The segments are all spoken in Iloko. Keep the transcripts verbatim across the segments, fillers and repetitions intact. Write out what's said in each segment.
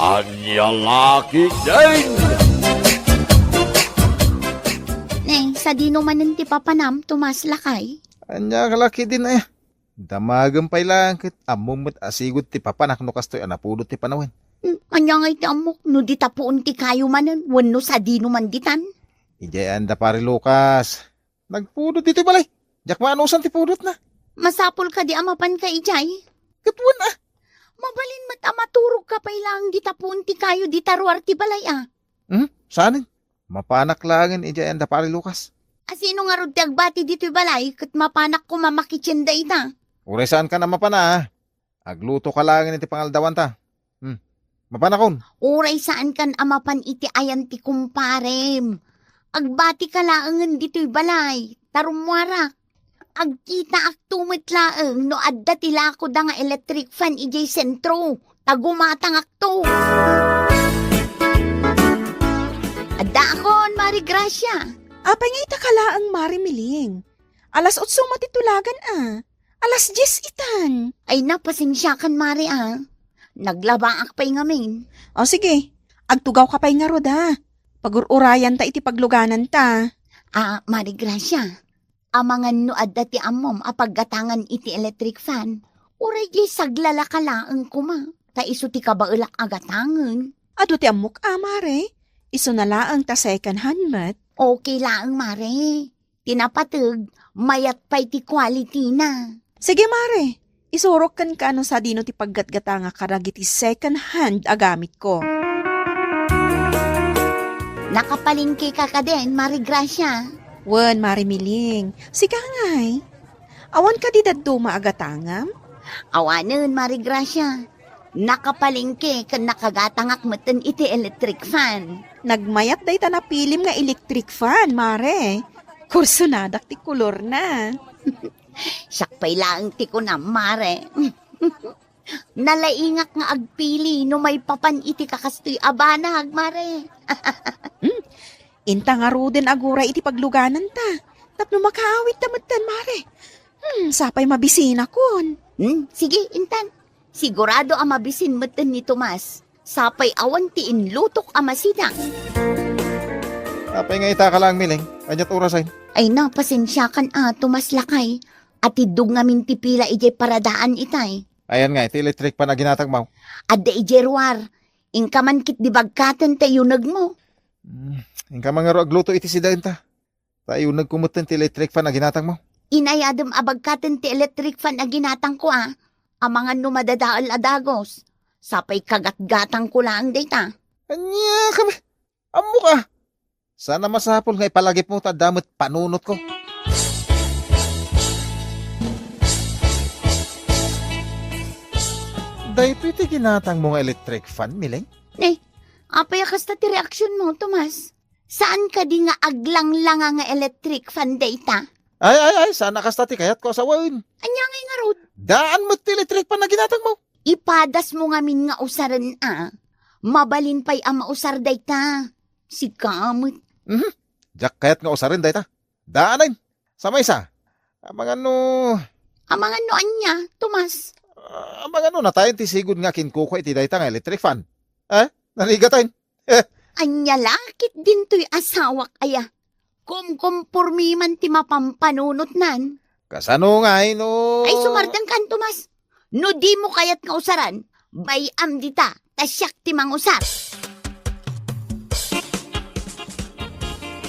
Ania la ketdin? Ne, sadino manen ti papanam, Tomas, lakay? Ania la ketdin, eh? Damagem pay laeng ket ammom met a sigud ti papanak no kastoy a napudot ti panawen. Hmm, ania ngay ti ammok no di tapuon ti kayo manen wenno sadino man ditan? Idiay ayan da Pare Lucas. Nagpudot ditoy balay. Diak maanusan ti pudotna. Masapul kadi a mapanka idiay? Ket wen a. Mabalin met a maturogka pay laeng di tapuon ti kayo dita ruar ti balay a. Hmm? Saanen? Mapanak laengen idiay ayan da Pare Lucas. A sino ngarud ti agbati ditoy balay ket mapanak koma makitien dayta? Uray saankan a mapan a. Aglutoka laengen iti pangaldawanta. Hmm. Mapanakon. Uray saankan a mapan iti ayan ti kumparem. Agbatika laengen ditoy balay, ta rummuarak. Agkitaakto met laeng no adda ti lakoda nga electric fan idiay sentro, ta gumatangakto. Addaakon, Mari Gracia. Apay nga itaka laeng, Mari Miling? Alas otso met ti tulagan a. Alas dies itan. Ay, napasensiakan, Mari, a. Naglabaak pay ngamin. O, sige. Agtugawka pay ngarud, a. Pagur-urayanta iti paglugananta. A, Mari Gracia, amangan no adda ti ammom a paggatangan iti electric fan, uray diay saglalaka laeng koma, ta isu ti kabaelak a gatangen. Adu ti ammok a, Mare. Isuna laeng ta second hand met. Okay laeng, Mare. Ti napateg, mayat pay ti quality na. Sige, Mare. Isurok kenka no sadino ti paggatgatangak kadagiti second hand a gamitko. Nakapalengkeka kadin, Mari Gracia? Wen, Mari Miling. Sika ngay. Awan kadi dadduma a gatangam? Awanen, Mari Gracia. Nakapalengke ken nakagatangak metten iti electric fan. Nagmayat dayta napilim nga electric fan, Mare. Kursonadak ti kolorna. Siak pay laeng ti kunam, Mare. Nalaingak nga agpili no maipapan iti kakastoy a banag, Mare. Hmm? Inta ngaruden aguray iti paglugananta. Tapno makaawidta metten, Mare. Hmm, sapay mabisinakon. Hmm, sige, intan. Sigurado a mabisin metten ni Tomas. Sapay awan ti inlutok a masidang. Apay nga itaka laeng, Miling? Ania't orasen? Ay, napasensiakan a, Tomas, lakay. Atiddog ngamin ti pila idiay paradaan itay. Ayan nga, iti electric fan a ginatangmo. Adda idiay ruar. Inka man ketdi bagkaten ta iyunegmo. Hmm, inka man ngarud agluto iti sidaenta. Ta iyunegko metten ti electric fan a ginatangmo. Inayadem a bagkaten ti electric fan a ginatangko a. Amangan no madadael a dagus. Sapay kagatgatangko laeng dayta. Ania kami? Ammok a. Saan a masapul nga ipalagipmo ta adda met panunotko. Daytoy ti ginatangmo nga electric fan, Miling? Eh, apay a kasta ti reaksionmo, Tomas? Saan kadi nga aglanglanga nga electric fan dayta? Ay, ay, ay, saan a kasta ti kayatko a sawen. Ania ngay ngarud? Daan met ti electric fan a ginatangmo. Ipadasmo ngamin nga usaren a. Mabalin pay a mausar dayta. Sika met. Mhm. Diak kayat nga usaren dayta. Daanen. Sa maysa. Amangan no. Amangan no ania, Tomas? Ah, amangan no natayen ti sigud nga kinkukua iti dayta nga electric fan. Eh? Narigaten. Eh. Ania la ketdin toy asawak aya? Kumkumpormi man ti mapampanunotnan. Kasano ngay no? Ay, sumardengkan, Tomas. No dimo kayat nga usaran, bay-am dita, ta siak ti mangusar.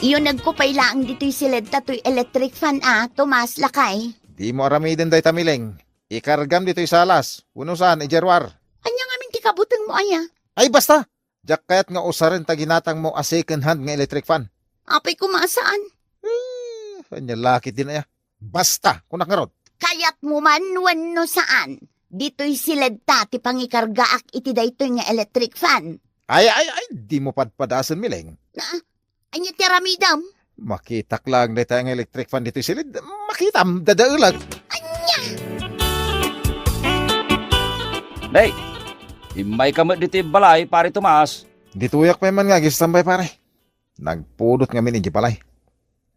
Iyunegko pay laeng ditoy siledta toy electric fan a, Tomas, lakay. Dimo aramiden dayta, Miling. Ikargam ditoy salas, wenno saan, idiay ruar. Ania ngamin ti kabutengmo aya? Ay, basta! Diak kayat nga usaren ta ginatangmo a second hand nga electric fan. Apay koma a saan? Eh, ania la ketdin aya? Basta, kunak ngarud. Kayatmo man wenno saan, ditoy siledta ti pangikargaak iti daytoy nga electric fan. Ay, ay, ay, dimo padpadasen, Miling. Ah, ania ti aramidem? Makitak laeng dayta nga electric fan ditoy siled. Makitam, dadaelek. Ania? Nay, immayka met ditoy balay, Pare Tomas. Ditoyak pay man nga agistambay, pare. Nagpudot ngamin idiay balay.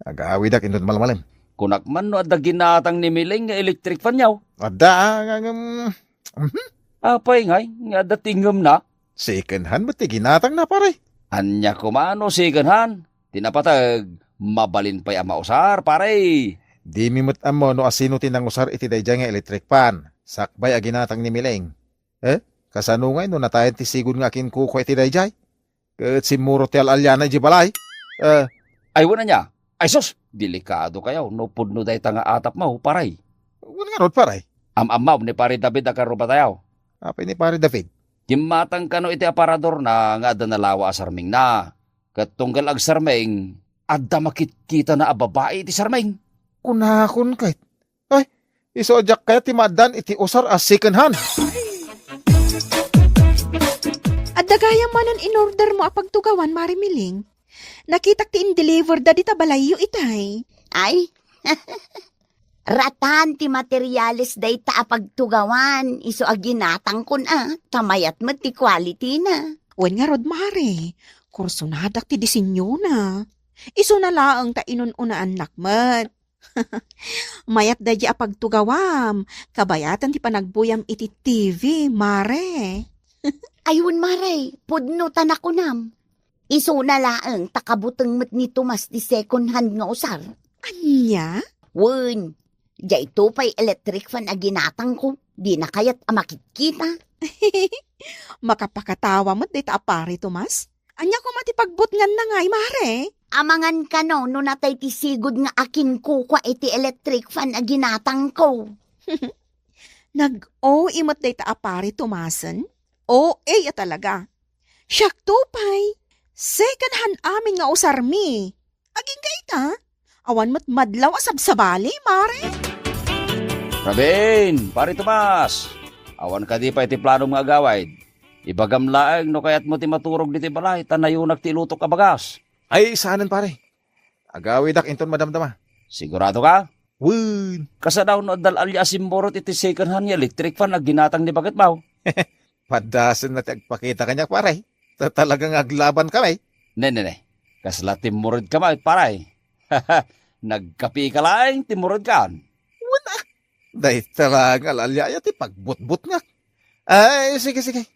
Agawidak inton malmalem. Kunak man no adda ginatang ni Miling nga electric fan yaw. Adda, ah, nga, nga, mm, mhm. Apay ngay, nga adda ti ingemna? Second hand met ti ginatangna, pare. Ania koma no second hand? Ti napateg, mabalin pay a mausar, pare. Dimi met ammo no asino ti nangusar iti daydiay nga electric fan. Sakbay a ginatang ni Mileng. Eh, kasano ngay no natayen ti sigud nga akinkukua iti daydiay? Ket simmurot ti al-aliana idiay balay. Eh, Ay, wen ania? Ay, sus! Delikadokayo no pudno dayta nga atapmo, pare. Wen ngarud, pare. Am-ammom ni Pare David a karrubatayo. Apay ni Pare David? Kimmatang kano iti aparadorna nga adda nalawa a sarmingna. Ket tunggal agsarming, adda makitkitana a babai iti sarming. Kunakon ket. Ay, isu a diak kayat ti maaddaan iti usar a second hand. Adda gayam manen in-ordermo a pagtugawan, Mare Mileng. Nakitak ti in-deliver da dita balayyo itay. Ay, ratan ti materials dayta a pagtugawan, isu a ginatangkon a, ta mayat met ti quality na. Wen ngarud, Mare, kursonadak ti disenyona. Isuna laeng ta inun-unaannak met. Mayat daydi a pagtugawam, kabayatan ti panagbuiam iti T V, Mare. Ay wen, Mare, pudno ta nakunam. Isuna laeng ta kabuteng met ni Tomas ti second hand nga usar. Ania? Wen, daytoy pay electric fan a ginatangko, dina kayat a makitkita. Makapakatawa met dayta a Pare Tomas. Ania koma ti pagbutnganna ngay, Mare? Amangan kano no natay ti sigud nga akinkukua iti electric fan a ginatangko. Nag-O A met dayta a Pare Tomasen? O A a talaga. Siakto pay, second hand amin nga usarmi. Agingga ita, awan met madlaw a sabsabali, Mare. Rabin, Pare Tomas, awan kadi pay ti planom nga agawid? Ibagam laeng no kayatmo ti maturog ditoy balay ta nayunak ti ilutok a bagas. Ay, saanen, pare. Agawidak inton madamdama. Sigurado ka? Wen. Kasano no adda al-alia a simmurot iti second hand nga electric fan a ginatang ni baketmo? Padasen na ti agpakita kaniak, pare. Ta talaga nga aglaban kami. Ne, ne, ne. Kasla timmurid ka met, pare. Nagkapi ka laeng, timmurid ka. Wen a. Dayta la nga al-alia aya ti pagbutbutngak. Ay, sige, sige.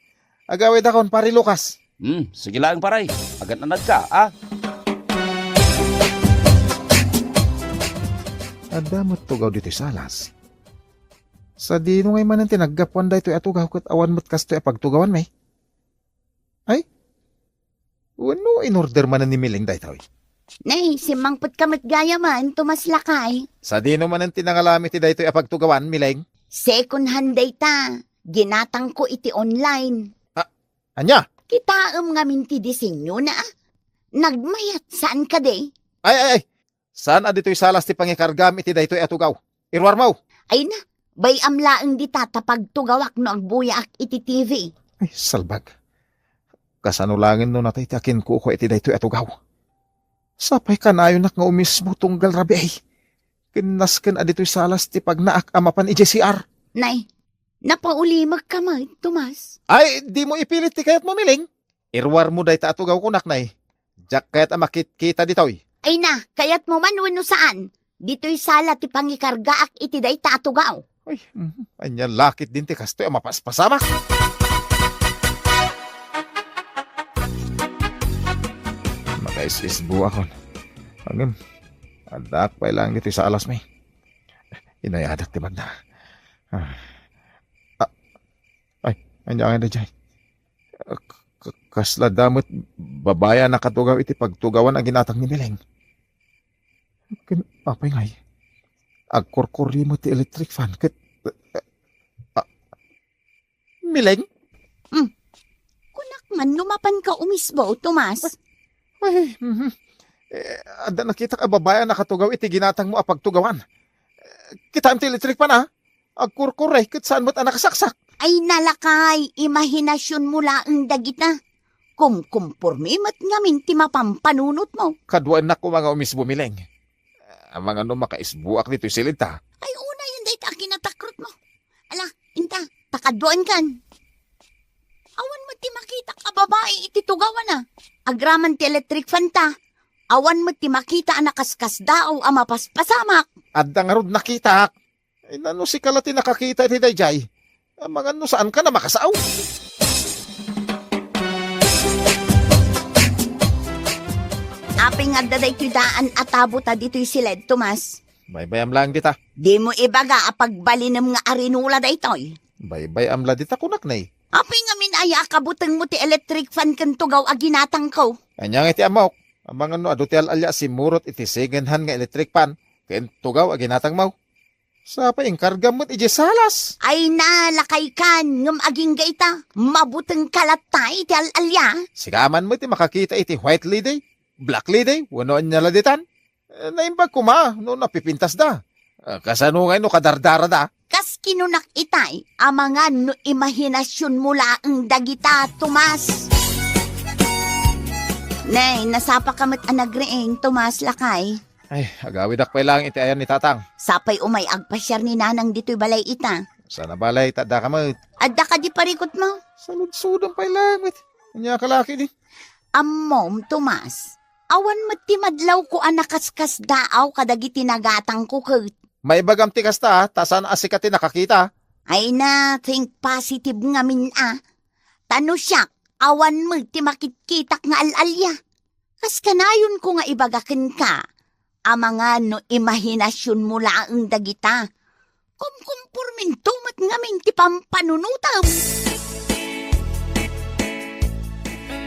Agawidakon, Pare Lucas. Hmm, sige laeng, pare. Agan-anad ka, a? Adda met tugaw ditoy salas. Sadino ngay manen ti naggapuan daytoy a tugaw ket awan met kastoy a pagtugawanmi? Ay? Wenno in-order manen ni Mileng daytoy? Nay, simmangpetka met gayam, Tomas, lakay. Sadino manen ti nangalam iti daytoy a pagtugawan, Mileng? Second hand dayta. Ginatangko iti online. A-, ania? Kitaem ngamin ti disenyona, a. Nagmayat, saan kadi? Ay, ay, ay. Saan a ditoy salas ti pangikargam iti daytoy a tugaw? Iruarmo! Ay na, bay-am laeng dita ta pagtugawak no agbuyaak iti T V. Ay, salbag. Kasano laengen no natay ti akinkukua iti daytoy a tugaw? Sapay kanayonak nga umismo tunggal rabii. Ken nasken a ditoy salas ti pagnaak a mapan idiay C R. Nay, napaulimekka met, Tomas. Ay, dimo ipilit ti kayatmo, Mileng. Iruarmo dayta a tugaw, kunak, nay. Diak kayat a makitkita ditoy. Ay na, kayatmo man wenno saan? Ditoy sala ti pangikargaak iti dayta a tugaw. Ay, mhm. Ania la ketdin ti kastoy a mapaspasamak? Makais-isbuakon. Ngem, addaak pay laeng ditoy salasmi. Inayadak ti bagna. Ah. Ah. Ay, ania ngay daydiay? K-, k-, kasla da met babai a nakatugaw iti pagtugawan a ginatang ni Mileng. Ken apay ngay? Agkurkuri met ti electric fan ket, ah, Mileng? Hmm. Kunak man no mapanka umisbo, Tomas. Ay, mhm. Eh, adda nakitak a babai a nakatugaw iti ginatangmo a pagtugawan. Eh, kitaem ti electric fan, a? Agkurkuri, ket saan met a nakasaksak. Ay, nalakay, imahinasionmo laeng dagita. Kumkumpormi met ngamin ti mapampanunotmo. Kaduaennak koma nga umisbo, Mileng. Amangan no makaisboak ditoy siled ta. Ay, unayen dayta a kinatakrotmo. Ala, inta, ta kaduaenkan. Awan met ti makitak a babai iti tugawan, a. Agraman ti electric fan ta. Awan met ti makita a nakaskasdaaw a mapaspasamak. Adda ngarud nakitak. Ay, nano sika la ti nakakita iti daydiay? Amangan no saankan a makasao. Adda daytoy daan a tabo ta ditoy siled, Tomas. Baybay-am laeng dita. Dimo ibaga a pagbalinem nga arinola daytoy. Baybay-am la dita kunak, nay. Apay ngamin aya a kabutengmo ti electric fan ken tugaw a ginatangko? Ania nga iti ammok? Amangan no adu ti al-alia a simmurot iti second hand nga electric fan ken tugaw a ginatangmo. Sapay inkargam met idiay salas. Ay na, lakaykan, ngem agingga ita, mabutengka latta iti al-alia. Sika man met ti makakita iti white lady, black lady, wenno ania la ditan. Eh, naimbag koma no napipintasda. Eh, kasano ngay no kadardarada? Kas kinunak itay, amangan no imahinasionmo laeng dagita, Tomas. Nay, nasapaka met a nagriing, Tomas, lakay. Ay, agawidak pay laeng iti ayan ni Tatang. Sapay umay agpasiar ni Nanang ditoy balay ita. Sana balay, ta addaka met. Adda kadi parikutmo? Saludsodem pay laeng met. Ania ka laki di? Ammom, Tomas, awan met ti madlawko a nakaskasdaaw kadagiti nagatangko ket. Maibagam ti kasta, ta saan a sika ti nakakita. Ay na, think positive ngamin a. Ta no siak, awan met ti makitkitak nga al-alia. Kas kanayonko nga ibaga kenka, amangan no imahinasionmo laeng dagita. Kumkumporminto met ngamin ti pampanunotem.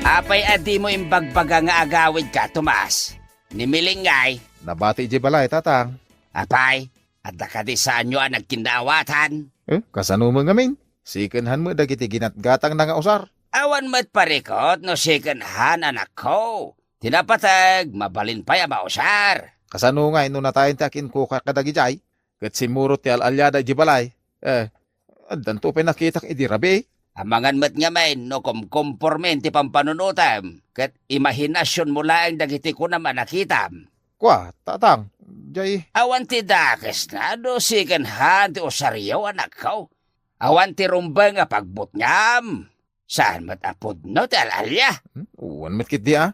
Apay a dimo imbagbaga nga agawidka, Tomas? Ni Miling ngay? Nabati idiay balay, Tatang. Apay, adda kadi saanyo a nagkinnaawatan? Eh, kasano met ngamin? Second hand met dagiti ginatgatangna nga usar. Awan met parikut no second hand, anakko. Ti napateg, mabalin pay a mausar. Kasano ngay no natayen ti akinkuka kadagidiay, ket simmurot ti al-aliada idiay balay? Eh, addanto pay nakitak idi rabii. Amangan met ngamin no kumkumpormin ti pampanunotem, ket imahinasionmo laeng dagiti kunam a nakitam. Kua, Tatang, jay. Awan ti dakesna no second hand ti usaryo, anakko. Awan ti rumbeng a pagbutngam. Saan met a pudno ti al-alia? Hmm? Wen met ketdi a.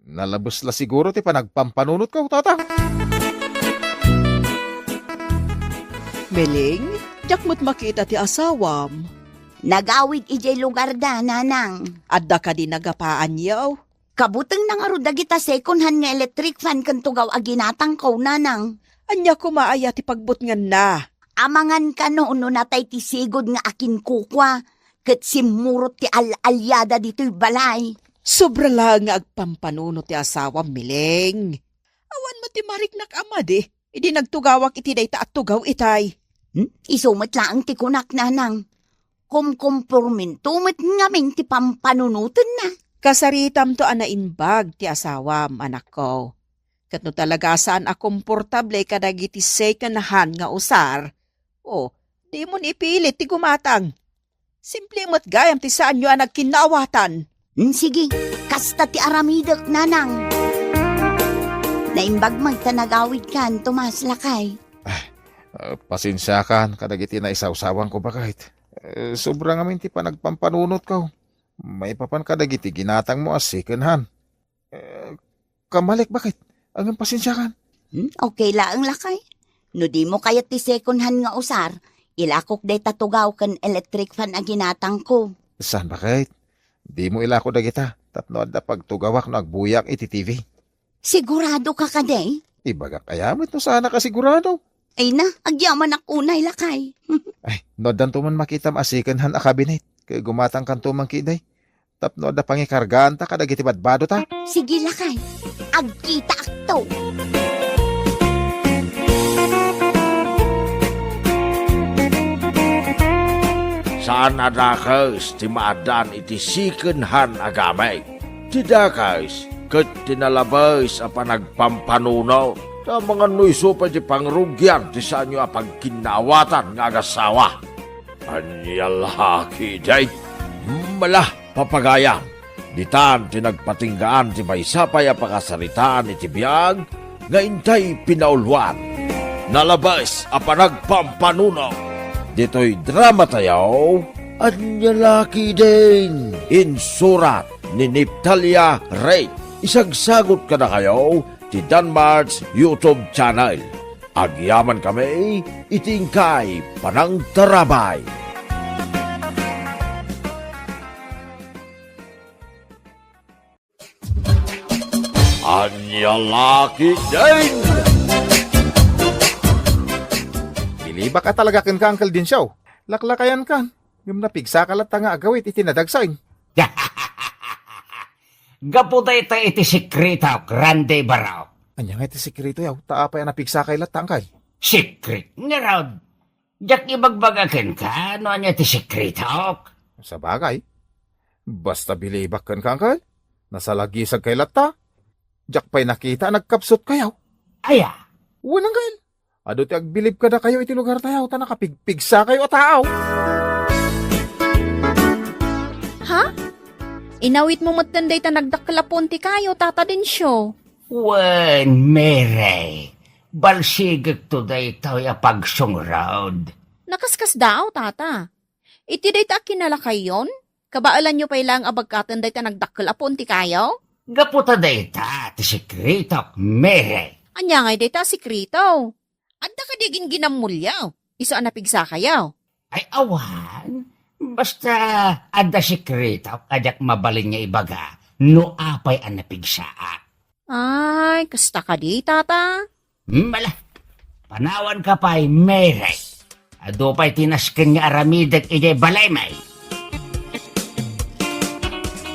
Nalabes la siguro ti panagpampanunotko, Tatang. Miling, diak met makita ti asawam. Nagawid idiay lugarda, Nanang. Adda kadi nagapaanyo? Kabutengna ngarud dagita second hand nga electric fan ken tugaw a ginatangko, Nanang. Ania koma aya ti pagbutnganna? Amangan kano no natay ti sigud nga akinkukua, ket simmurot ti al-aliada ditoy balay. Sobra laeng nga agpampanunot ti asawam, Miling. Awan met ti mariknak a madi idi nagtugawak iti dayta a tugaw itay. Hmm? Isu met laeng ti kunak, Nanang. Kumkumporminto met ngamin ti pampanunotenna. Kasaritamto a naimbag ti asawam, anakko. Ket no talaga a saan a komportable kadagiti second hand nga usar, o, dimon ipilit ti gumatang. Simple met gayam ti saanyo a nagkinnaawatan. Mm, sige, kasta ti aramidek, Nanang. Naimbag met ta nagawidkan, Tomas, lakay. Ah, pasensiakan kadagiti naisawsawanko, baket. Eh, sobra ngamin ti panagpampanunotko. Maipapan kadagiti ginatangmo a second hand. Eh, kamalik, baket. Ngem pasensiakan. Hmm, okay laeng, lakay. No dimo kayat ti second hand nga usar, ilakok dayta tugaw ken electric fan a ginatangko. Saan, baket? Dimo ilako dagita tapno adda pagtugawak no agbuyaak iti T V. Sigurado ka kadi? Ibagak aya met no saanak a sigurado. Ay na, agyamanak unay, lakay. Ay, no addanto man makitam a second hand a cabinet, ket gumatangkanto man ketdi. Tapno adda pangikargaanta kadagiti badbadota. Sige, lakay. Agkitaakto. Saan a dakes ti maaddaan iti second hand a gamit. Ti dakes ket ti nalabes a panagpampanunot. Ta amangan no isu pay ti pangrugian ti saanyo a pagkinnaawatan nga agasawa. Ania la ketdi? Mala, papagayam, ditan ti nagpatinggaan ti maysa pay a pakasaritaan iti biag nga intay pinauluan. Nalabes a panagpampanunot. Ditoy dramatayo, ania la ketdi? Insurat ni Neftalia Rey. Isagsagut kadakayo ti Danmar's YouTube channel. Agyamankami iti inkay panangtarabay. Ania la ketdin? Bilibak a talaga kenka, Uncle Dencio. Laklakayankan. Ngem napigsaka latta nga agawid iti nadagsen. Gapu dayta iti sekretok, Randy Barok. Ania nga iti sekretoyo? Ta apay a napigsakay latta, Uncle? Sekret ngarud. Diak ibagbaga kenka no ania ti sekretok. Sabagay. Basta bilibak kenka, Uncle. Nasalagisagkay latta. Diak pay nakita a nagkapsutkayo. Aya? Wen, Uncle. Adu ti agbilib kadakayo iti lugartayo ta nakapigpigsakayo a tao. Ha? Inawitmo metten dayta nagdakkel a puon ti kayo, Tata Dencio? Wen, Mary. Balsigekto daytoy a pagsungrod. Nakaskasdaaw, Tata. Iti dayta a kinalakayon, kabaelanyo pay laeng a bagkaten dayta nagdakkel a puon ti kayo? Gapu ta dayta ti sekretok, Mary. Ania ngay dayta a sekreto? Adda kadi ginginammoyo, isu a napigsakayo? Ay, awan. Basta, adda sekretok a diak mabalin nga ibaga no apay a napigsaak. Ay, kasta kadi, Tata? Hmm, ala. Panawanka pay, Mary. Adu pay ti nasken nga aramidek idiay balaymi.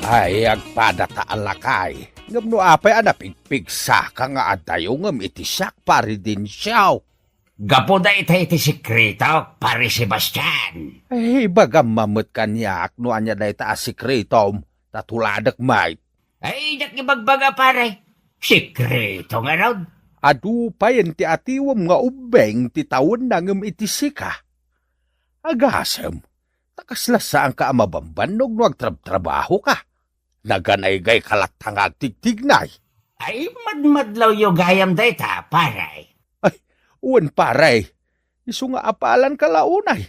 Ay, agpadata a lakay. Ngem no apay a napigpigsaka nga addayo ngem iti siak, Pare Dencio? Gapu dayta iti sekretok, Pare Sebastian. Ay, ibagam met kaniak no ania dayta a sekretom, ta tuladek met. Ay, diak ibagbaga, pare. Sekreto ngarud. Adu payen ti atiwem nga ubbing ti tawenna ngem iti sika. Agasem, ta kasla saanka a mabambannog no agtrabtrabahoka. Naganaygayka latta nga agtigtignay. Ay, madmadlawyo gayam dayta, pare. Ay, wen, pare. Isu nga apalanka la unay.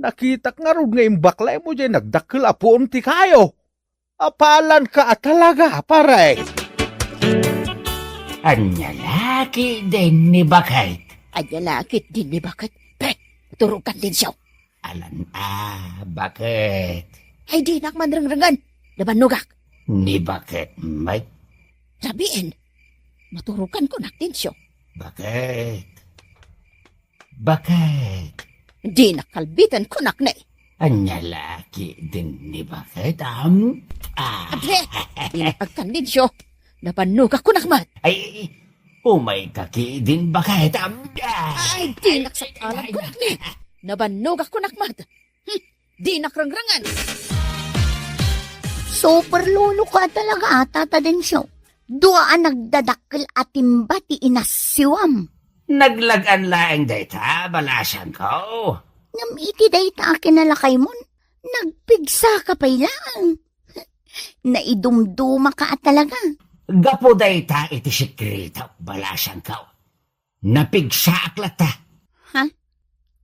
Nakitak ngarud nga imbaklaymo diay nagdakkel a puon ti kayo. Apalanka a talaga, pare. Ania la ketdin ni baket? Ania la ketdin ni baket? Pre, turogkan, Dencio. Alan a, baket? Ay, dinak man rengrengen. Nabannogak. Ni baket, met? Sabien, maturogkan kunak, Dencio. Baket? Baket? Dinak kalbiten kunak ne. Ania la ketdin ni baket, am? Ah. Ate, dinak agkan, Dencio. Nabannogak kunak met. Ay, umayka ketdin, baket, am? Ah. Ay, dinak sakalan kunak ne. Nabannogak kunak met. Hmm, dinak rengrengen. Super lolo ka talaga, Tata Dencio. Dua a nagdadakkel a timba ti inassiwam. Naglag-an laeng dayta, balasangko. Ngem iti dayta a kinalakaymon, nagpigsaka pay laeng. Naidumdumaka a talaga. Gapu dayta iti sekreto, balasangko. Napigsaak latta. Ha?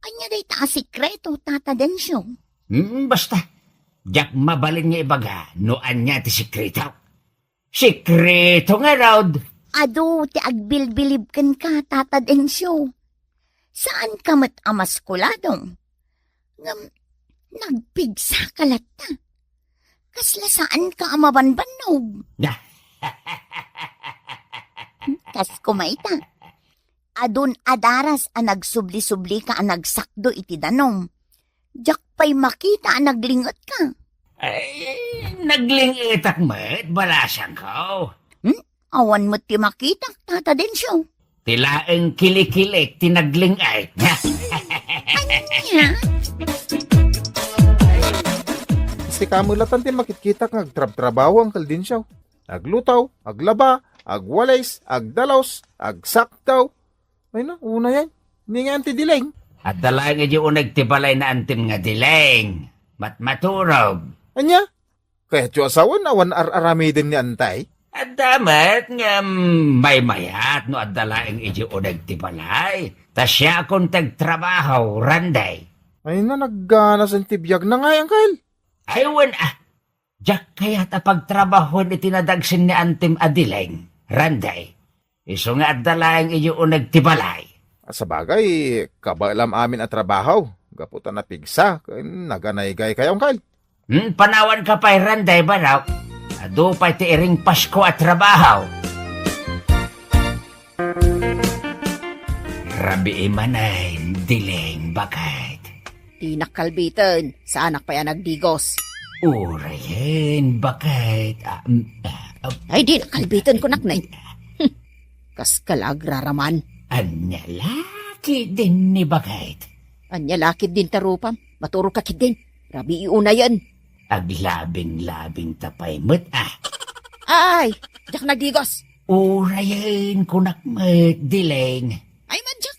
Ania dayta a sekreto, Tata Dencio? Hmm, basta. Diak mabalin nga ibaga no ania ti sekreto. Sekreto ngarud. Adu ti agbilbilib kenka, Tata Dencio. Saanka met a maskulado. Ngem nagpigsaka latta. Kasla saanka a mabanbannog. Kas kumayta. Adun a daras a nagsubli-sublika a nagsakdo iti danum. Diak pay makita a nagling-etka. Ay, nagling-etak met, balasangko. Hmm? Awan met ti makitak, Tata Dencio. Ti laeng kilikilik ti nagling-et. Ania? Sika met latta ti makitkitak nga agtrabtrabaho, Uncle Dencio. Agluto, aglaba, agwalis, agdalus, agsakdo. Ay na, unayen. Ni nga Auntie Dileng? Adda laeng idiay uneg ti balay ni Auntiem nga Dileng. Matmaturog. Ania? Kayatyo a sawen awan ar-aramiden ni Auntay? Adda met ngem maymayat no adda laeng idiay uneg ti balay. Ta siakon ti agtrabaho, Randy. Ay na, nagganasen ti biagna ngay, Uncle. Ay, wen a. Diak kayat a pagtrabahoen iti nadagsen ni Auntiem a Dileng, Randy. Isu nga adda laeng idiay uneg ti balay. Sabagay, kabaelam amin a trabaho, gapu ta napigsa ken naganaygaykayo, Uncle. Hmm, panawanka pay, Randy, Barok. Adu pay ti iring Pasko a trabaho. Biimanen, Dileng, baket. Dinak kalbiten, saanak pay a nagdigos. Urayen, baket. Ah, mm, ah, Ay, dinak kalbiten, kunak, nay. Hmm. Kas ka la agraraman. Ania la ketdin ni baket? Ania la ketdin ta rupam? Maturog ka ketdin. Rabii unayen. Aglabing-labing ta pay met, ah. Ay, diak nagdigos. Urayen, kunak met, Dileng. Ay, mandiak.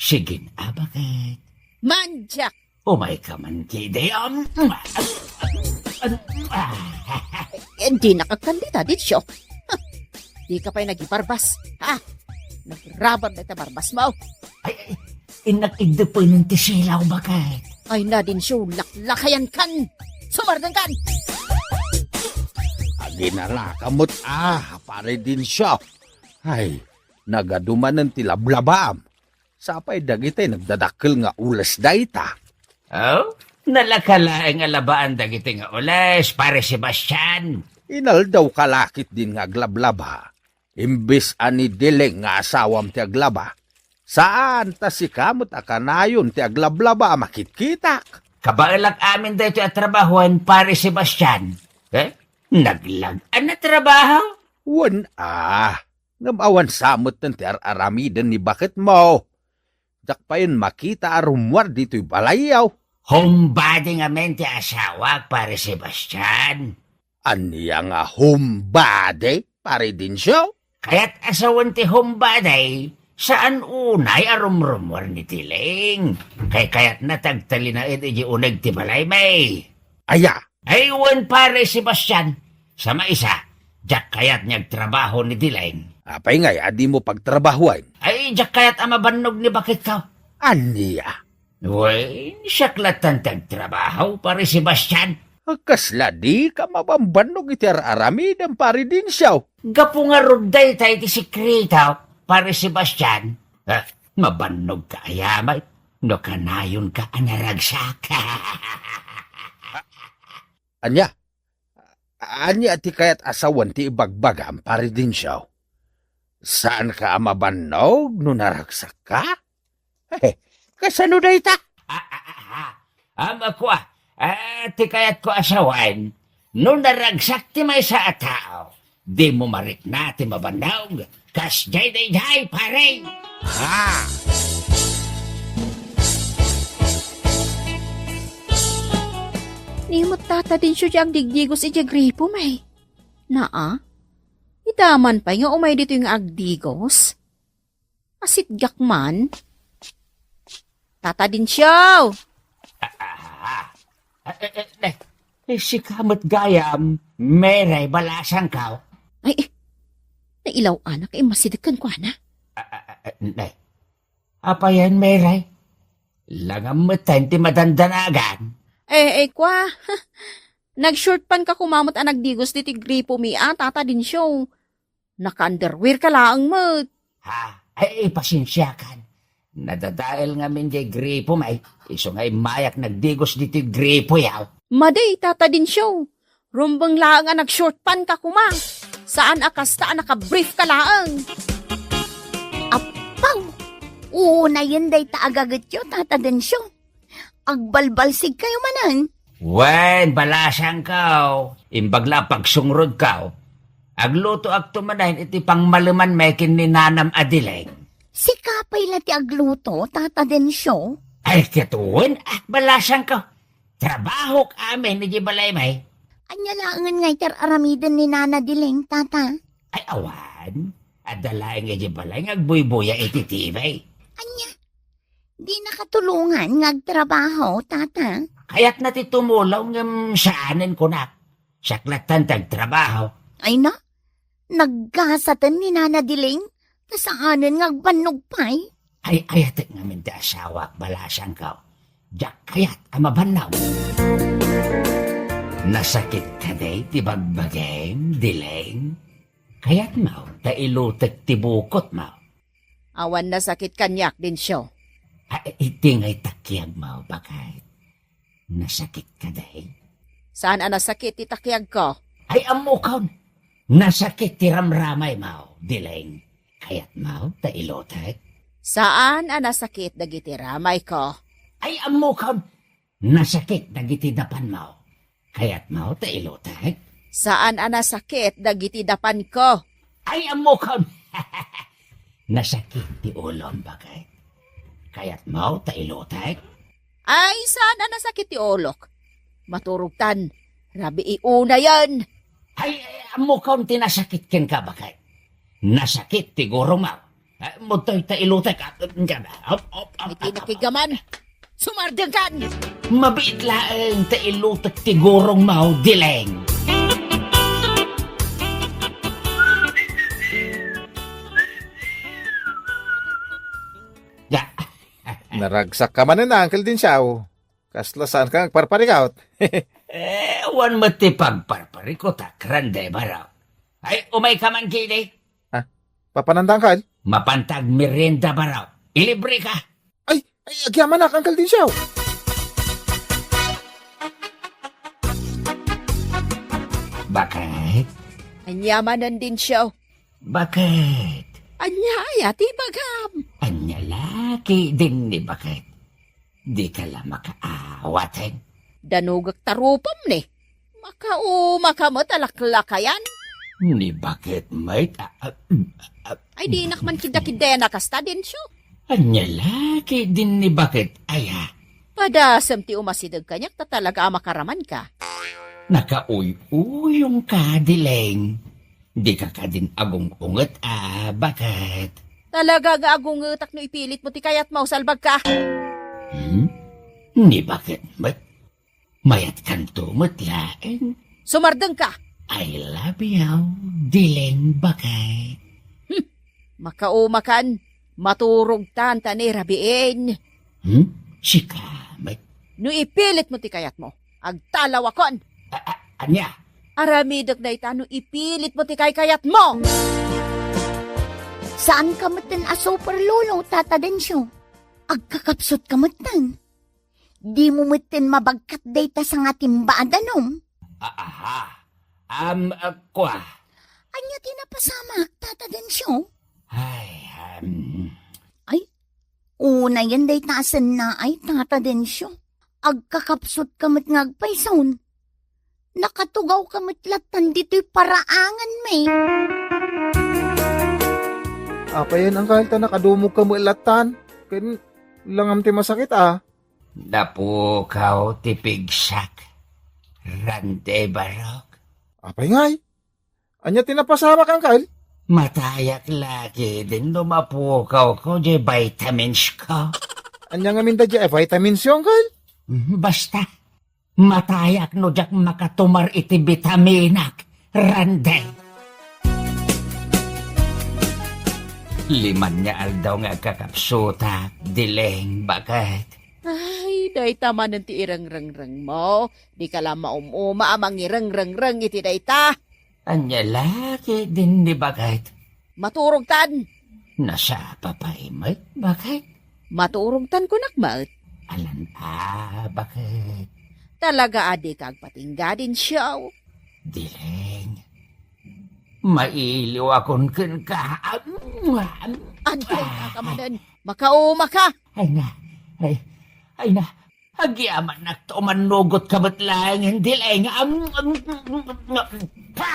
Sige na, baket. Mandiak. Umayka man ketdi. Um, ah, ah, ah. Eh, dinak agkandita, Densyo. Huh. Dika pay nagibarbas, ha? Nagrabar dayta barbasmo. Ay, ay, innak iddepenen ti silaw, baket. Ay, na, Densyo, laklakayankan. Sumardengkan. Aginalaka met, ah, pare Densyo. Ay, nagadu manen ti lablabam. Sapay dagiti nagdadakkel nga ules dayta. Oh, nalaka laeng a labaan dagiti nga ules, pare Sebastian. Inaldaw ka la ketdin nga aglablaba. Imbes a ni Dileng nga asawam ti aglaba, saan ta sika met a kanayon ti aglablaba a makitkitak. Kabaelak amin daytoy a trabahoen, pare Sebastian. Eh? Naglag-an a trabaho? Wen a. Ngem awan sa metten ti ar-aramiden ni baketmo. Diak payen makita a rummuar ditoy balayyo. Homebody ngamin ti asawak, pare Sebastian. Ania nga homebody, pare Densyo? Kayat a sawen ti homebody, saan unay a rumrummuar ni Dileng. Kaykayatna ti agtalinaed idiay uneg ti balaymi. Aya, Ay, wen, pare Sebastian. Sa maisa, diak kayat nga agtrabaho ni Dileng. Apay ngay a dimo pagtrabahoen? Ay, diak kayat a mabannog ni baketko. Ania? Wen, siak lattan ti agtrabaho, pare Sebastian. Kasla dika mabambannog iti ar-aramidem, pare Densyo. Gapu ngarud dayta iti sekreto, pare Sebastian. Ah, mabannogka aya met no kanayonka a naragsak. Ania? Ania ti kayat a sawen ti ibagbagam, pare Densyo? Saanka a mabannog no naragsakka? He, kasano dayta? Ah, ah, ah, ah. Am, kua, ah, ti kayatko a sawen, no naragsak ti maysa a tao, dimo marikna ti mabannog. Kasdiay daydiay, pare! Ah! Ni met Tata Densyo ti agdigdigos idiay gripom, eh. Naa? Ita man pay nga umay ditoy nga agdigos? Asitgak man. Tata Densyo! Ah, ah, ah. Ah, eh, eh, eh, eh, sika met gayam, Meray, balasangko. Ay, eh, nailaw-anak, eh, masidekan ko, ana? Ah, ah, ah, ah, ne. Apayen, Meray? Langam met ti madandanagan. Eh, eh, kua. Nag-short pant ka koma met a nagdigos ditoy gripomi, a, Tata Densyo. Naka-underwear ka laeng met. Ha? Ay, pasensiakan. Nadadael ngamin diay gripom, ay. Isu nga immayak nagdigos ditoy gripoyo. Madi, Tata Densyo. Rumbeng laeng a nag-short pant ka koma. Saan a kasta a naka-brief ka laeng. Apaw! Unayen dayta a gagetyo, Tata Densyo. Agbalbalsigkayo manen. Wen, balasangko. Imbag la a pagsungrodko. Aglutoakto manen iti pangmalemanmi ken ni nanam a Dileng. Sika pay la ti agluto, Tata Densyo? Ay, ket wen, ah, balasangko. Trabahok amin idiay balaymi. Ania laengen nga iti ar-aramiden ni Nana Dileng, Tata? Ay, awan. Adda laeng idiay balay nga agbuybuya iti T V. Ania? Dinaka tulongan nga agtrabaho, Tata? Kayatna ti tumulong ngem saanen kunak. Siak lattan ti agtrabaho. Ay na, naggasaten ni Nana Dileng, ta saanen nga agbannog pay. Ay, ayatek ngamin ti asawak, balasangko. Diak kayat a mabannog. Nasakit kadi ti bagbagim, Dileng? Kayatmo ta ilutek ti bukotmo. Awan nasakit kaniak, Densyo. Ay, iti ngay takiagmo, baket. Nasakit kadi? Saan a nasakit ti takiagko? Ay, ammokon. Nasakit ti ramramaymo, Dileng. Kayatmo ta ilutek? Saan a nasakit dagiti ramayko. Ay, ammokon, nasakit dagiti dapanmo. Kayatmo ta ilutek? Saan a nasakit dagiti dapanko. Ay, ammokon, nasakit ti ulom, baket. Kayatmo ta ilutek? Ay, saan a nasakit ti ulok. Maturogtan, rabii unayen. Ay, ay, ammokon ti nasakit kenka, baket. Nasakit ti gurongmo. Eh, mudtoy ta ilutek, ah, op, op, op, Iti op, nakigaman, sumardengkan! Mabiit laeng ta ilutek ti gurongmo, Dileng. Ya. Naragsak ka manen, Uncle Dinsyaw. Kasla saan ka agparparikot? Eh, awan met ti pagparparikot, a, Grande, baro. Ay, umay ka man, Gili. Ah, papananta, Uncle? Mapanta agmerienda, baro. Ilibre ka. Ay, ay, agyamanak, Uncle Dinsyaw. Baket? Ania manen, Dinsyaw? Baket? Ania aya ti ibagam? Ania la ketdin ni, baket? Dika la makaawat, eh. Danugek ta rupom ni. Makauma ka met a laklakayan. Ni baket met, a, a, a, Ay, dinak man kiddakiddayan a kasta, Densyo. Ania la ketdin ni baket, aya? Padasem ti umasideg kaniak ta talaga a makaraman ka. Nakauy-uyong ka, Dileng. Dika kadin agung-unget a, baket? Talaga nga agungetak no ipilit mo ti kayatmo, salbag ka. Hmm? Ni baket met? Mayatkanto met laeng. Sumardeng ka! I love you, Dileng, baket. Hmm. Makauma kan, maturog tan ta ni rabiin. Hmm? Sika met? No ipilit mo ti kayatmo, agtalawakon. A-, a-, ania? Aramidek dayta no ipilit mo ti kaykayatmo. Saan ka metten a super lolo, Tata Densyo. Agkakapsut ka metten. Di mo metten mabagkat dayta sangatimba a danum. A-, aha. Am, a, kua. Ania ti napasamak, Tata Densyo? Ay, am. Ay, unayen dayta a sennaay, Tata Densyo. Agkakapsut ka met nga agpayson. Nakatugaw ka met lattan ditoy paraangan, me. Apayen, Uncle, ta nakadumog ka met lattan? Ken langam ti masakit, a? Napukaw ti pigsak. Rande, barok. Apay ngay? Ania ti napasamak, Uncle? Matayak la ketdin no mapukawko diay vitamins ko. Ania ngamin da diay vitamins yo, Uncle? Mhm, basta. Matayak no diak makatumar iti vitaminak, Rande. Lima nga aldaw nga agkakapsutak, Dileng, baket. Ay, dayta manen ti irengrengrengmo. Dika la maum-uma a mangirengreng iti dayta. Ania la ketdin ni, baket? Maturogtan. Nasapa pay met, baket? Maturogtan kunak met. Alan a, baket? Talaga a dika agpatingga, Densyo. Dileng. Mailiwakon kenka. Adtoy ka manen. Makauma ka. Ay na. Ay, ay na. Agyamanak ta umannugot ka met laeng, Dileng. Am, am, am, am, pa!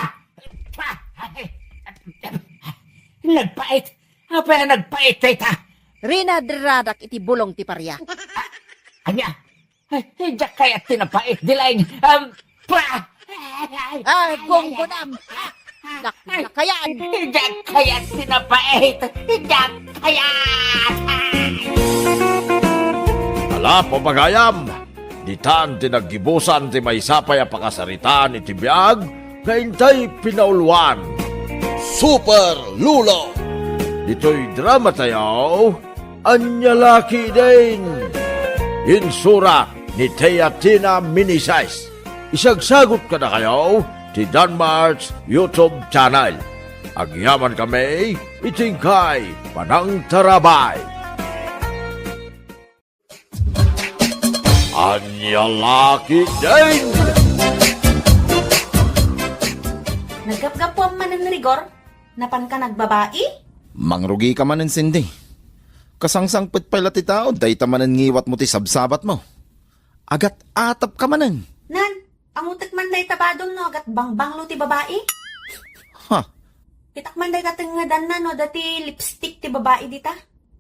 Pa! Nagpait! Apay a nagpait dayta? Rinadiradak iti bulong ti paria. Ania? Ay, diak kayat ti napait, Dileng. Am, pa! Ah, gunggunam. Nak-, nakayan. Diak kayat ti napait. Diak kayat. Ala, papagayam, ditan ti naggibusan ti maysa pay a pakasaritaan iti biag nga intay pinauluan. Super Lulo. Ditoy drama tayo, Ania la ketdin? Insura ni Teatina Minises. Isagsagut kadakayo ti Danmart's YouTube channel. Agyamankami iti inkay panangtarabay. Ania la ketdin? Naggapgapuam manen, Rigor? Napanka nagbabai? Mangrugika manen, Cindy. Kasangsangpet pay la ti tao, dayta manen ngiwatmo ti sabsabatmo. Agat-atapka manen. Nan, angutek man dayta badom no agat bangbanglo ti babai? Ha? Kitak man dayta tengngedanna no adda ti lipstick ti babai dita.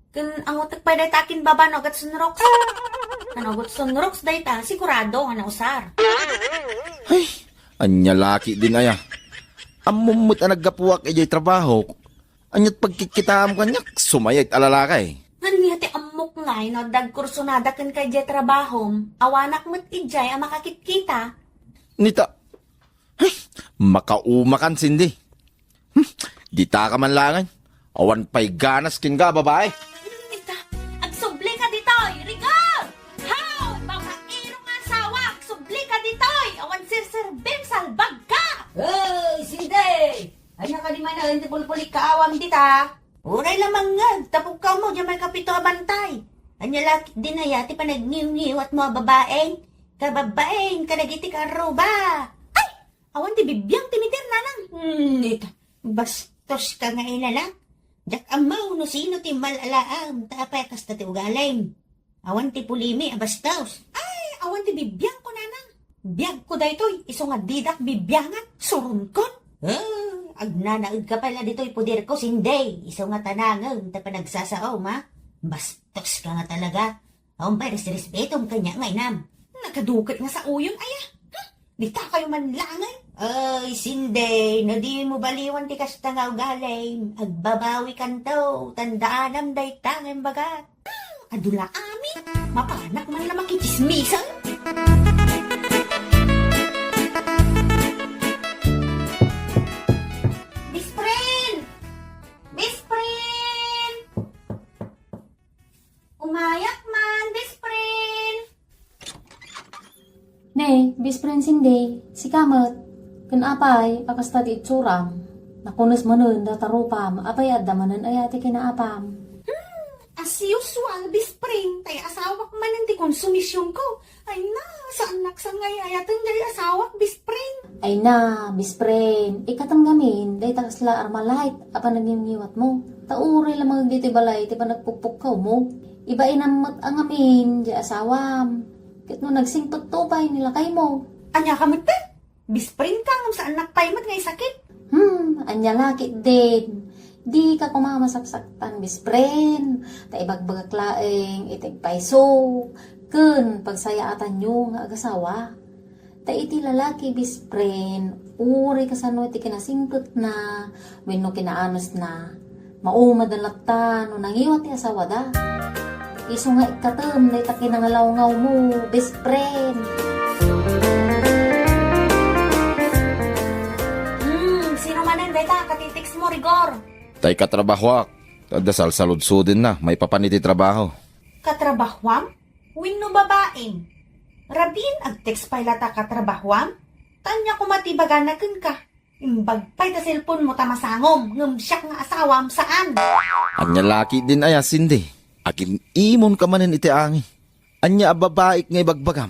Ken angutek pay dayta akin baba no agat sunroks. Kan agat sunroks dayta, sigurado nga nausar. Ay, ania la ketdin aya. Ammom met a naggapuak idiay trabahok. Ania't pagkikkitaam kaniak, sumayat a lalaki. Ania ti ammok ngay no adda agkursonada kenka idiay trabahom, awanak met idiay a makakitkita. Nita, ay, makaumakan, Cindy. Hmm, ditaka man laengen. Awan pay ganas kenka a babai. Nita, agsublika ditoy, Rigor! Haw! Babaero nga asawa, agsublika ditoy! Awan serserbim, salbagka! Hey, Cindy! Ania kadi manen ti pulpulik kaawam dita? Uray la mangngeg, tapok ka mo, diay maikapito a bantay. Ania la ketdin aya ti panagniwngiwatmo a babaeng? Kababaeng kadagiti karruba. Ay! Awan ti bibiang ti meter, nanang. Hmm, ita. Bastoska nga ilala. Diak ammo no sino ti mal-alaam, ta apay a kasta ti ugalim. Awan ti pulimi a bastos. Ay, awan ti bibiangko, nanang. Biagko daytoy, isu nga didak bibiangan, suronkon. Ah, agnanaedka pay la ditoy poderko, Cindy. Isu nga tanangem ta panagsasaom, ha? Bastoska nga talaga. Awan pay resrespetom kaniak nga inam. Nagaduket nga saoyon, aya. Hmm, ditakayo man laengen. Ay, Cindy, no dimo baliwan ti kasta nga ugalim, agbabawikanto, tandaanam dayta nga imbagak. Adu la amin. Mapanak man la makitsismisan. Best friend! Best friend! Umayak man, best friend! Ne, best friend Cindy, sika met. Ken apay a kasta ti itsuram? Nakunes manen data rupam, apay adda manen aya ti kinaapam? Hmm, as usual, best friend, tay asawak manen ti konsumisionko. Ay na, saannak sa nga ay-ayaten jay asawak, best friend. Ay na, best friend, ikkatem ngamin, dayta kasla Armalite a panagniwngiwatmo. Ta uray la mangeg ditoy balay ti panagpukpukkawmo. Ibainam met a ngamin jay asawam. Ket no nagsingpetto pay ni lakaymo. Ania ka met, te? Best friend ka, ngem saannak pay met nga isakit. Hmm, ania la ketdin? Dika koma masaksaktan, best friend. Ta ibagbagak laeng iti agpayso ken pagsayaatanyo nga agasawa. Ta iti lalaki, best friend, uray kasano iti kinasingpetna wenno kinaanusna, maumadan latta no nangiwat ti asawada. Isu nga ikkatem dayta kinangalawngaw mo, best friend. Hmm, sino manen dayta a katitext mo, Rigor? Tay katrabahoak. Adda salsaludsodenna maipapan iti trabaho. Katrabahoam? Wenno babaem? Rabin, agtext pay la ta katrabahoam? Ta ania koma ti ibagana kenka? Imbag pay ta cellphone mo ta masangom, ngem siak nga asawam, saan? Ania la ketdin aya, Cindy? Agin-imonka manen iti angi. Ania a babaek nga ibagbagam?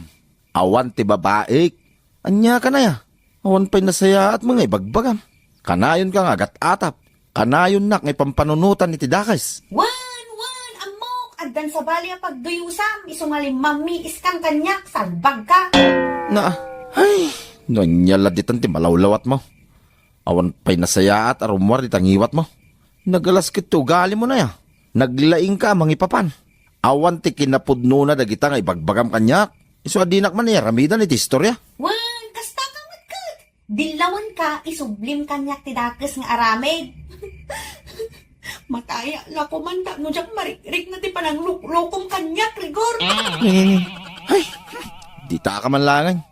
Awan ti babaek. Ania kanaya? Awan pay nasayaat mo nga ibagbagam. Kanayonka nga agat-atap. Kanayonnak nga ipampanunotan iti dakes. Wen, wen, ammok, addan sabali a pagduyusam, isu nga limmamiiskan kaniak, salbagka. Na, ay, no ania la ditan ti malawlawatmo. Awan pay nasayaat a rummuar dita ngiwatmo. Nagalas ket ti ugalimo, naya. Naglaingka a mangipapan. Awan ti kinapudnona dagita nga ibagbagam kaniak. Isu a dinak man iaramidan iti istoria. Wen, kasta ka met ket. Dillawenka, isublim kaniak ti dakes nga aramid. Mataya la koman ta no diak marikrikna ti panangluklokom kaniak, Rigor. Ay, ditaka man laengen.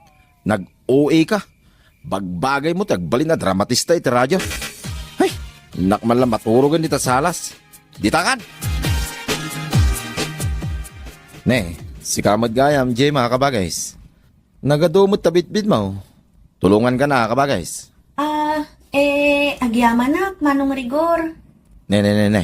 Nag-O A ka. Bagbagaymo ti agbalin a dramatista iti radio. Ay, innak man la maturogen dita salas. Ditakan! Ne, sika met gayam, Gemma, kabagays. Nagadu met ta bitbitmo. Tulonganka na, kabagays. Ah, eh, agyamanak, Manong Rigor. Ne, ne, ne, ne.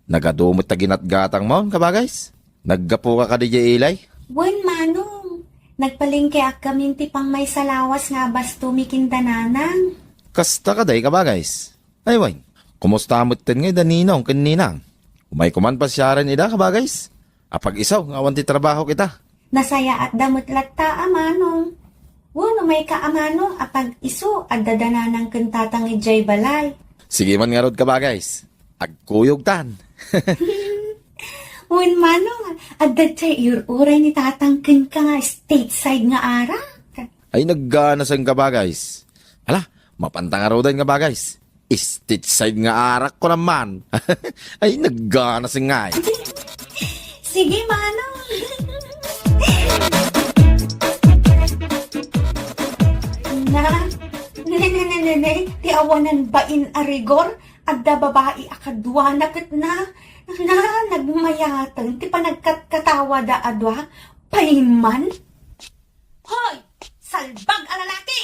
Nagadu met ta ginatgatangmo, kabagays. Naggapuka kadi diay ilay? Wen, Manong. Nagpalengkeak gamin ti pangmaysa lawas nga abastomi ken da Nanang. Kasta kadi, kabagays. Ay, wen. Kumusta metten ngay da Ninong ken Ninang? Umayko man pasiaren ida, kabagays. Apag-isu nga awan ti trabahok ita. Nasayaatda met latta a manong. Wen, umayka a manong, apag-isu adda da nanang ken tatang idiay balay. Sige man ngarud, kabagays. Agkuyogtan. Wen, manong, adda diay iur-uray ni tatang kenka nga stateside nga arak. Ay, nagganasen, kabagays. Ala, mapanta ngaruden, kabagays. Stateside nga arak ko naman. Ay, nagganasen ngay. Sige, manong. Na, ne, ne, ne, ne, ne, ti awanan bain a rigor, adda babai a kaduana ket na, na, nagmayaten ti panagkatkatawada a dua, payman. Hoy! Salbag a lalaki!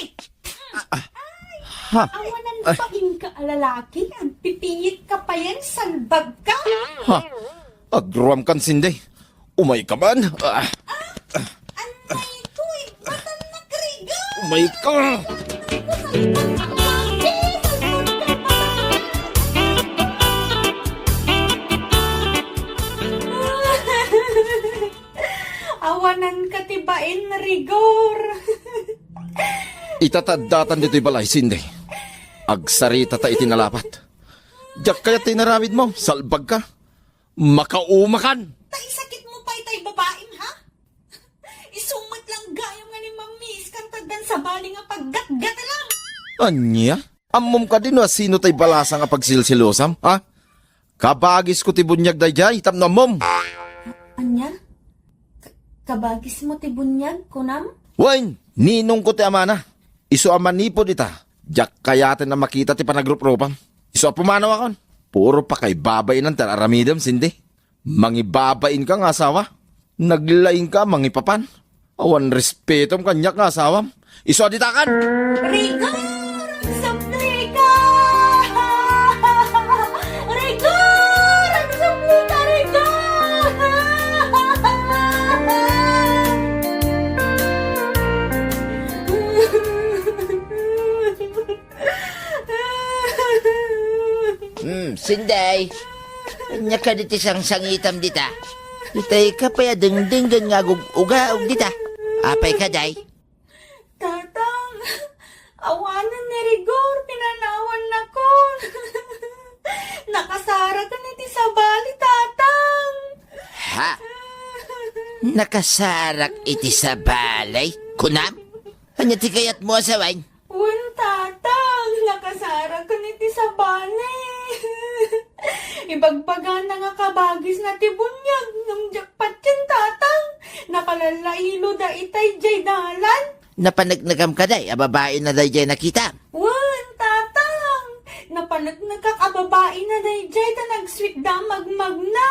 Ha? Awanan bain ka a lalaki, agpipiit ka payen, salbag ka! Ha? Agruam kan, Cindy. Umayka man. Ah. Anay toy, batannak, Rigor! Umayka! Awanan ka ti bain, Rigor. Ita ta addatan ditoy balay, Cindy. Agsarita ta iti nalapat. Diak kayat ti inaramidmo, salbag ka. Makaumakan. Ta isakitmo pay tay babaim, ha? Isu met lang gayam nga ni Ma'am Miss kan tagdan sabali nga paggatgatalam. Ania? Ammom kadi no asino tay balasang a pagsilsilosam, ha? Kabagisko ti buniag daydiay, tapno ammom. Ania? Ka-, kabagismo ti buniag, kunam? Wen, ninongko ti amana. Isu a manipud ita, diak kayaten a makita ti panagruprupam. Isu a pumanawakon. Puro pakaibabainan ti aramidem, Cindy. Mangibabain ka nga asawa. Naglaing ka mangipapan. Awan respetom kaniak nga asawam. Isu a ditakan! Rigor! Agsapli ka! Rigor! Agsapli ka, Rigor! Hmm, Sinday. Ania kadi ti sangsangitam dita? Itay ka pay a dengdenggen nga agug-ugaog dita. Apay ka, day? Tatang, awanen ni Rigor, pinanawannakon. Nakasaraken iti sabali, Tatang. Ha? Nakasarak iti sabali? Kunam? Ania ti kayatmo a sawen? Wen, Tatang, nakasaraken iti sabali. Ibagbagana nga kabagisna ti buniag ngem diak patien, Tatang. Nakalalailo da itay diay dalan. Napaneknekam kadi a babaina daydiay nakitam? Wen, Tatang. Napaneknekak a babaina daydiay ta nag-sweet da magmagna.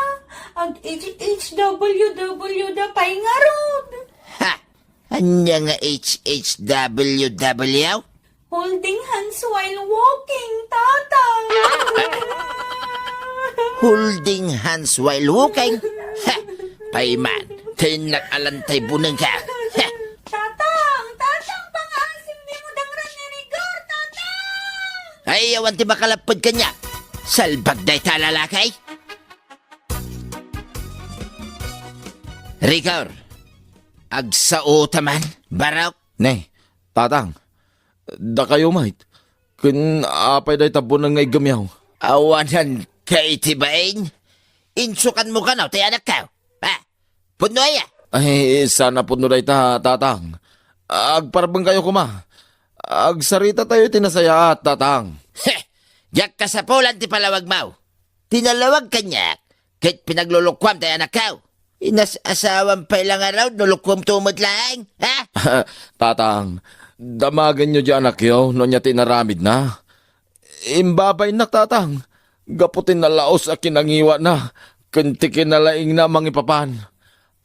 Ag-H H W W da pay ngarud. Ha? Ania nga H H W W? Holding hands while walking, Tatang. Holding hands while walking? Ha! Payman, tennak alantay buneng ka. Ha! Tatang! Tatang! Pangaasim, dimo dangran ni Rigor, Tatang! Ay, awan ti makalapped kaniak. Salbag dayta a lalaki. Rigor, agsaota man, barok. Ne, Tatang, dakayo met. Ken apay dayta buneng nga iggamyo? Awanan ka iti bain? Insukanmo kano ti anakko? Ha? Pudno aya? Ay, saan a pudno dayta, Tatang. Agparbeng kayo koma. Agsaritatayo iti nasayaat, Tatang. Heh! Diak kasapulan ti palawagmo. Ti nalawag kaniak, ket pinaglulukuam ti anakko. Inas-asawam pay la ngarud no lukuamto met laeng, ha? Tatang, damagenyo diay anakyo no ania ti inaramidna. Imbabainnak, Tatang, gapu ti nalaus a kinangiwana ken ti kinalaingna a mangipapan.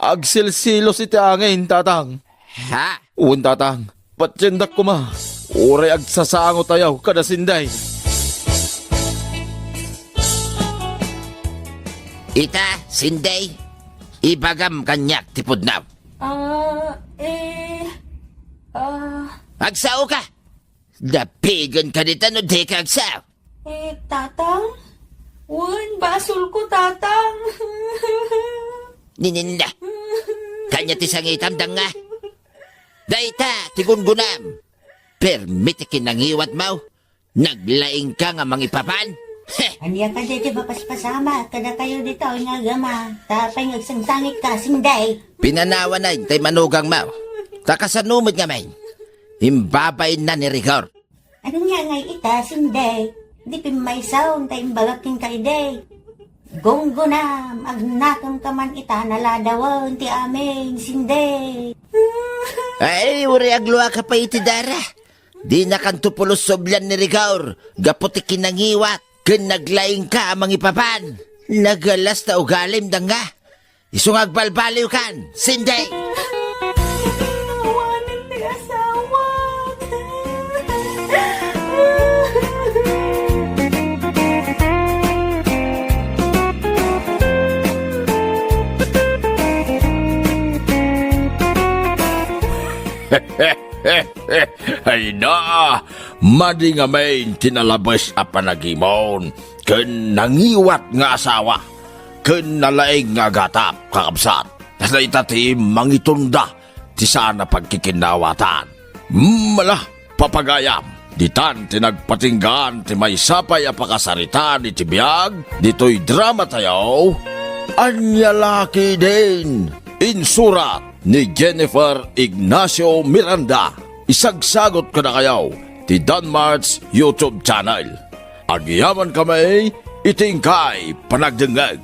Agsilsilos iti angin, Tatang. Ha? Wen, Tatang. Patiendak koma. Uray agsasangotayo kada Sinday. Ita, Sinday, ibagam kaniak ti pudno. Ah, eh, ah. Agsao ka! Dapigen ka dita no di ka agsao. Eh, Tatang? Wen, basolko, Tatang. Nininda. Kanya ti sangitam, danga. Dayta ti gunggonam. Permi ti kinangiwatmo. Naglaingka nga mangipapan. Heh! Ania kadi ti mapaspasamak kadakayo ditoy nga agama? Ta apay nga agsangsangitka, Sinday? Pinanawan tay manugangmo. Ta kasano met ngamin? Imbabainna ni Rigor. Ania ngay ita, Sinday? Di pimmaysaon ta imbagak kenka idi. Gunggonam, agnakem ka man ita, naladawen ti amin, Sinday. Ay, uray agluaka pay iti dara. Dinakanto pulos sublian ni Rigor gapu ti kinangiwat ken naglaingka a mangipapan. Nagalas ta ugalim, danga. Isu nga agbalbaliwkan, Sinday! Awanen ti asawak. Ay na, madi ngamin ti nalabes a panagimon ken nangiwat nga asawa ken nalaing nga agatap, kakabsat. Dayta ti mangitunda ti saan a pagkikinnaawatan. Mala, papagayam, ditan ti nagpatinggaan ti maysa pay a pakasaritaan iti biag ditoy drama tayo. Ania la ketdin? Insurat ni Jennifer Ignacio Miranda. Isagsagot kadakayo ti Danmart's YouTube channel. Agyamankami iti inkay panagdengngeg.